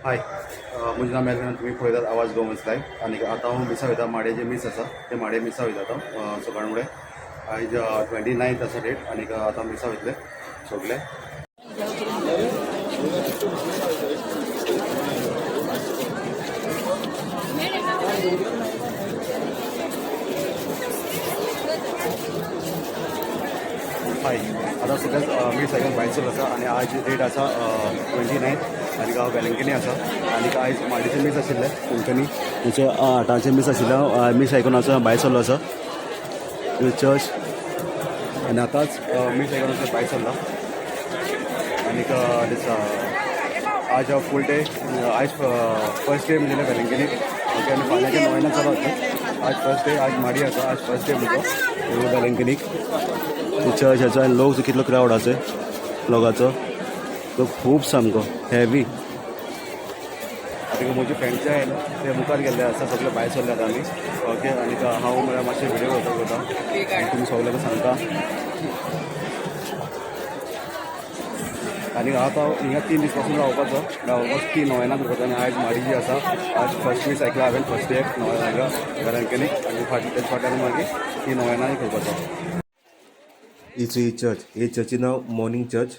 हाय, म्हजें नांव मेलविन. तुमी पळयतात आवाज गोवन्स लायव्ह. आनी आतां हांव मिसा वयता. माडये जें मीस आसा तें माडये मिसा वयता आतां सकाळ फुडें. आयज 29th आसा डेट आनी आतां मिसा वयतले सगळे. हाय, आतां सगळेच मीस आयकून भायर सरलो आसा आनी आज डेट आसा 29th आनी हांव वेलंकनी आसा. आनी आयज माडयेचें मीस आशिल्लें कोंकणी म्हणजे 8आंचें मीस आशिल्लें. मीस आयकून आसा भायर सरलो आसा चर्च आनी आतांच मीस आयकून आसा भायर सरला. आनीक दिसा आज फूल डे, आयज फर्स्ट डे म्हणजे वेलंकनीक. ओके, आनी फाल्यांचें नोवेना चालू जातलें. आज फर्स्ट डे, आज माडी आसा. आज फर्स्ट डे म्हजो वेलंकनीक चर्च. आनी लोक कितलो क्रावड आसा लोकांचो तो खूब सामको हेवी. आतां म्हजे फ्रेंड्स जे आयले ते मुखार गेल्ले आसा, सगळे भायर सरले आतां आमी. ओके, आनी हांव म्हळ्यार मातशें व्हिडियो करता करता आनी तुमी सगल्यांक सांगता. आनी आतां हिंगा 3 दीस पासून रावपाचो, ऑलमोस्ट 3 नोवेना करपाचो. आनी आयज माडी जी आसा, आज फर्स्ट मीस आयकला हांवें, फर्स्ट डे हांगा वेलंकनीक. आनी फाटल्या तेच्या फाटल्यान मागीर 3 नोवेनाय करपाचो. ही चर्च, ही चर्ची नांव मॉर्निंग चर्च.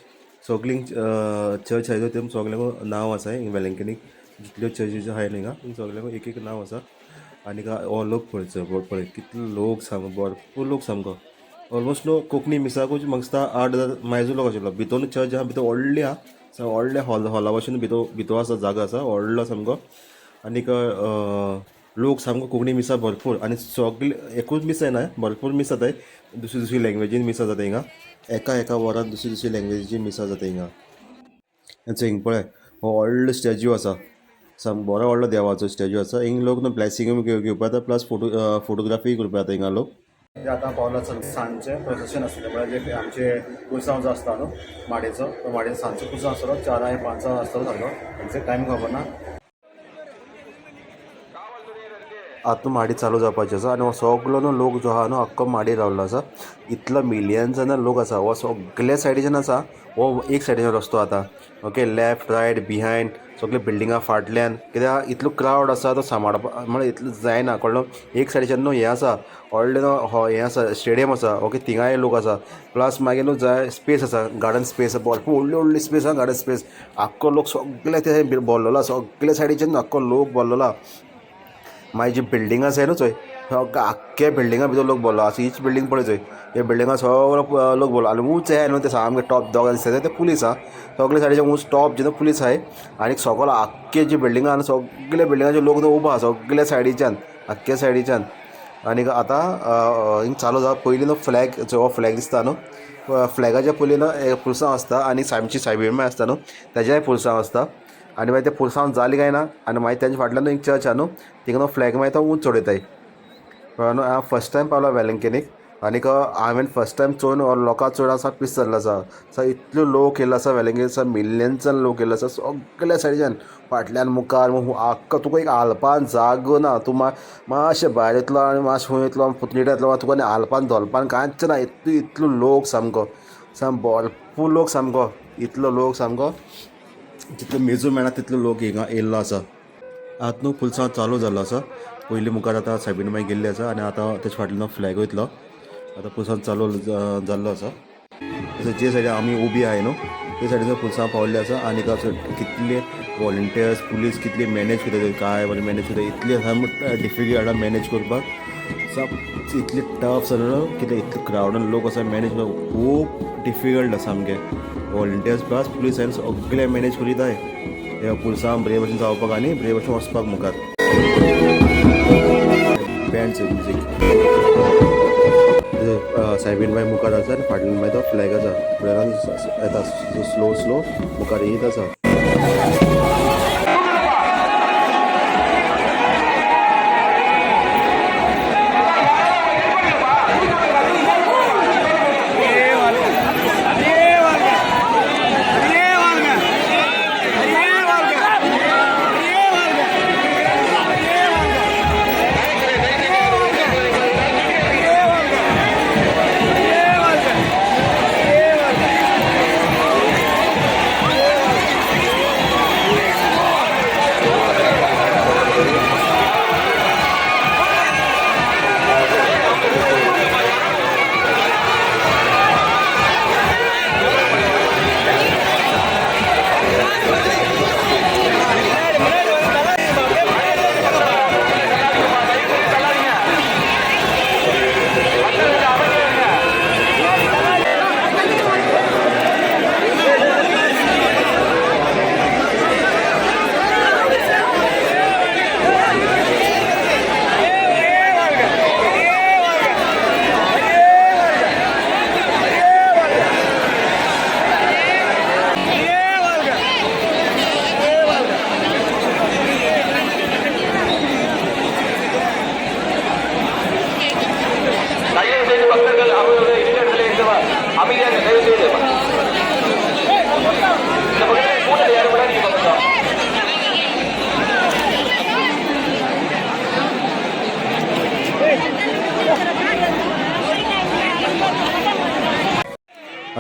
सगलीं चर्च आहाय ते सगल्यांक नांव आसा. हिंगा वेलंकनीक जितल्यो चर्ची आहाय न्हू हिंगा सगल्यांक एक एक नांव आसा. आनी हो लोक पळय पळय कितलो लोक सामको, भरपूर लोक सामको. ऑलमोस्ट न्हू कोंकणी मिसाकूच म्हाका दिसता 8,000 मायजू लोक आशिल्लो. भितर चर्च आहा, भितर व्हडली आहा, व्हडले हॉल, हॉला भशेन भितर भितर आसा, जागा आसा व्हडलो सामको. आनीक लोक सामको कोंकणी मिसा भरपूर. आनी सगले एकूच मीस जायना, भरपूर मीस जाताय. दुसरी दुसरी लँग्वेजीन मिसां जाता हिंगा. एका एका वरान दुसरी दुसरी लँग्वेजीची मिसां जाता हिंगा. हिंगा पळय, हो व्हडलो स्टॅच्यू आसा, सामको बरो व्हडलो देवाचो स्टॅच्यू आसा. हिंगा लोक न्हू ब्लेसिंग घेवपा येता, प्लस फोटोग्राफी करपा येता हिंगा लोक. आतां पावला सांजचें प्रोसेशन आसतलें, म्हळ्यार जे आमचें पुरसांव जो आसता न्हू माडयेचो, तो माडयेचो सांजचो पुरसांव आसतलो. 4 5 आसतलो सारको, एग्जॅक्ट टायम खबर ना. आतां माडी चालू जावपाची आसा आनी हो सगलो न्हू लोक जो आहा न्हू आख्खो माडयेर रावल्लो आसा. इतलो मिलियन्सान लोक आसा. हो सगल्या सायडीच्यान आसा. हो एक सायडीच्यान रस्तो आतां, ओके, लेफ्ट रायट बिहायंड सगळे बिल्डिंगा फाटल्यान, कित्याक इतलो क्रावड आसा तो सांबाळपा म्हळ्यार इतलो जायना, कळ्ळो. एक सायडीच्यान न्हू हें आसा व्हडलें न्हू हें आसा, स्टेडियम आसा, ओके, थिंगाय लोक आसा. प्लस मागीर न्हू जाय स्पेस आसा, गार्डन स्पेस, भरपूर व्हडली व्हडली स्पेस आसा, गार्डन स्पेस. आख्खो लोक सगळे ते भरलेलो आसा, सगळे सायडीच्यान आख्खो लोक भरलेलो आसा. मागीर जी बिल्डिंग आसा न्हू चोय, आख्खे बिल्डिंगा भितर लोक भरलो आसा. हीच बिल्डींग पळय चोय, हे बिल्डिंगा सगळो लोक भरलो. आनी ऊंच आहाय न्हू ते सामके टॉप दोग दिसता ते पुलीस आहा. सगळे सायडीचे ऊंच टॉप जे पुलीस आहाय. आनी सगळो आख्खे जी बिल्डिंगा आहा सगळे बिल्डिंगाचे लोक उबो आहा सगळे सायडीच्यान, आख्खे सायडीच्यान. आनी आतां हिंग चालू जावप पयलीं न्हू फ्लॅग, हो फ्लॅग दिसता न्हू, फ्लॅगाच्या पयलीं न्हू पुलसांव आसता आनी सामची सायबीण आसता न्हू तेज्याय पुलसांव आसता. आनी मागीर ते पुलसांव जालें काय ना आनी मागीर तेंच्या फाटल्यान एक चर्च आहा न्हू, थिंगा न्हू फ्लॅग मागीर तो ऊंच चडयताय, कळ्ळें न्हू. हांव फर्स्ट टायम पावलो वेलंकनीक आनीक हांवें फर्स्ट टायम चोवन लोकां चड आसा पीस जाल्लो आसा. सो इतलो लोक येयल्लो आसा वेलंकनी, मिलियन्सान लोक येयल्लो आसा सगल्या सायडीच्यान, फाटल्यान मुखार. आख्खो तुका एक हालपान जागो ना. तूं मातशें भायर येतलो आनी मातशें खंय वयतलो, पुतणीडे येतलो, तुका आनी हालपान धोलपान कांयच ना. इतलो इतलो लोक सामको, साम भरपूर लोक सामको, इतलो लोक सामको जितलो मेजूं मेळना तितलो लोक हिंगा येयल्लो आसा. आतां न्हू पुलसांव चालू जाल्लो आसा. पयलीं मुखार आतां सायबीण मागीर गेल्ली आसा आनी आतां तेच्या फाटल्यान फ्लॅग वयतलो. आतां पुलसांव चालू जाल्लो आसा. जे सायडीन आमी उबी आहाय न्हू ते सायडीन पुलसांव पावल्ले आसा. आनी कितले वॉलंटियर्स पुलीस कितले मॅनेज करता, काय बरें मॅनेज करता. इतले डिफिकल्ट आहा मॅनेज करपाक, सब इतले टफ जालें न्हू, कितें इतले क्रावडान लोक आसा, मॅनेज करपाक खूब डिफिकल्ट आसा सामकें. वॉलंटियर्स प्लस पुलीस हांवें सगळे मॅनेज करीताय हे पुलसांव बरे भशेन जावपाक आनी बरे भशेन वचपाक मुखार. बँड म्युजीक, सायबीण बाय मुखार आसा आनी फाटल्यान मागीर तो फ्लॅग आसा, फुडारान येता स्लो स्लो मुखार येयत आसा.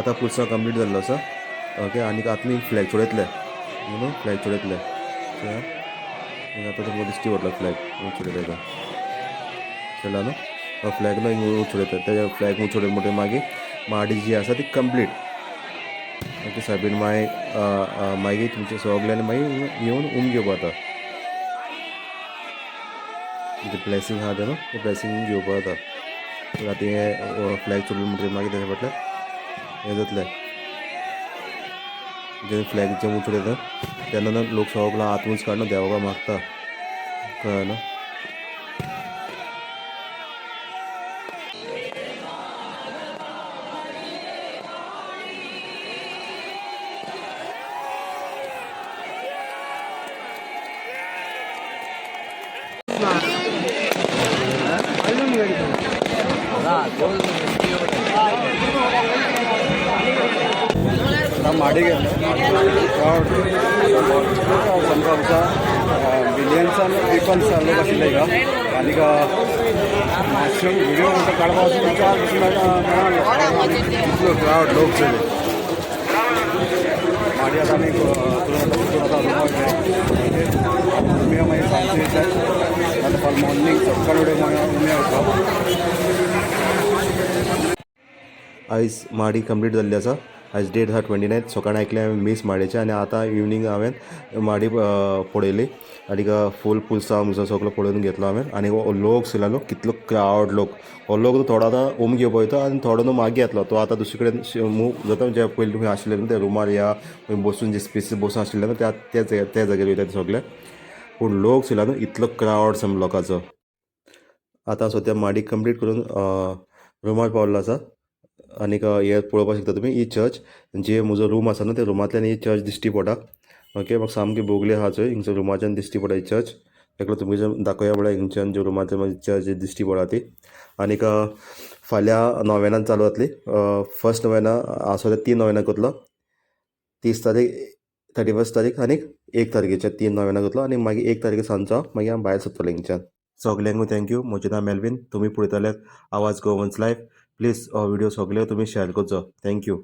आतां पुरसांव कंप्लीट जाल्लो आसा. ओके, आनी आतां फ्लॅग चडयतले न्हू, फ्लॅग चडयतले. आतां तुमकां दिश्टी पडलो फ्लॅग चडयता आतां. चला न्हू, हो फ्लॅग न्हू चडयता. ते फ्लॅग चडयले म्हणटकीर मागीर माडी जी आसा ती कंप्लीट. ओके, सायबीण माय मागीर तुमचे सगल्यांनी मागीर येवन उम घेवपा जाता. ब्लेसींग आहा तें न्हू, तें ब्लेसींग घेवपा जाता. आतां हें फ्लॅग चडयले म्हणटकीर मागीर तेज्या फाटल्यान हें जातलें. जेन्ना फ्लॅग जेन्ना चडयता तेन्ना न्हू लोक सगलो हात उंच काडून देवाक मागता, कळ्ळें न्हू. आतां माडी गेल्ले क्रावड सामको आमचा मिलियन्सान पिपल्स लोक आशिल्ले हिंगा. आनीक मातशें व्हिडियो म्हणटा काडपा वचून विचार पसून मेळना, इतलो क्रावड लोक चड. माडी आतां आमी करून आतां रुमार गेले. उमिया मागीर सांजचे येतात, आतां फाल्यां मॉर्निंग सकाळ फुडें उमिया वता. आयज माडी कंप्लीट जाल्ली आसा. आयज डेट आसा 29. सकाळीं आयकलें हांवें मीस माडयेचें आनी आतां इवनींग हांवें माडी पळयली आनी फूल पुलसांव बिलसांव सगलो पळोवन घेतलो हांवें. आनी हो लोक चोयला न्हू, कितलो क्रावड लोक. हो लोक थोडो आतां होम घेवपा वयता आनी थोडो न्हू मागीर येतलो. तो आतां दुसरे कडेन मूव जाता. जे पयलीं खंय आशिल्ले न्हू ते रुमार या खंय बसून जे स्पेसीस बसून आशिल्ले न्हू त्या त्या जाग्यार वयता ते सगले. पूण लोक चोयला न्हू, इतलो क्रावड सामको लोकांचो. आतां सद्या माडी कंप्लीट करून रुमार पावल्लो आसा. आनीक हे पळोवपाक शकता तुमी ही चर्च. जे म्हजो रूम आसा न्हू, त्या रुमांतल्यान ही चर्च दिश्टी पडटा. ओके, म्हाका सामकी बोगली आहा चोय, हिंगसर रुमाच्यान दिश्टी पडटा ही चर्च. ताका तुमकां दाखोवया म्हळ्यार हिंगच्यान जे रुमांतल्यान म्हजी चर्च दिश्टी पडटा ती. आनीक फाल्यां नोवेनां चालू जातली. फर्स्ट नोवेना, सद्या तीन नोवेना करतलो. 30 तारीख, 31 तारीख आनीक 1 तारखेचे तीन नोवेना करतलो. आनी मागीर 1 तारखे सांजचो मागीर हांव भायर सरतलो हिंगच्यान. सगल्यांकूय thank you. म्हजें नांव मेलवीन. तुमी पळयताले आवाज गोवन्स लायफ. प्लीज हो व्हिडियो सगळे तुमी शेअर करचो. Thank you.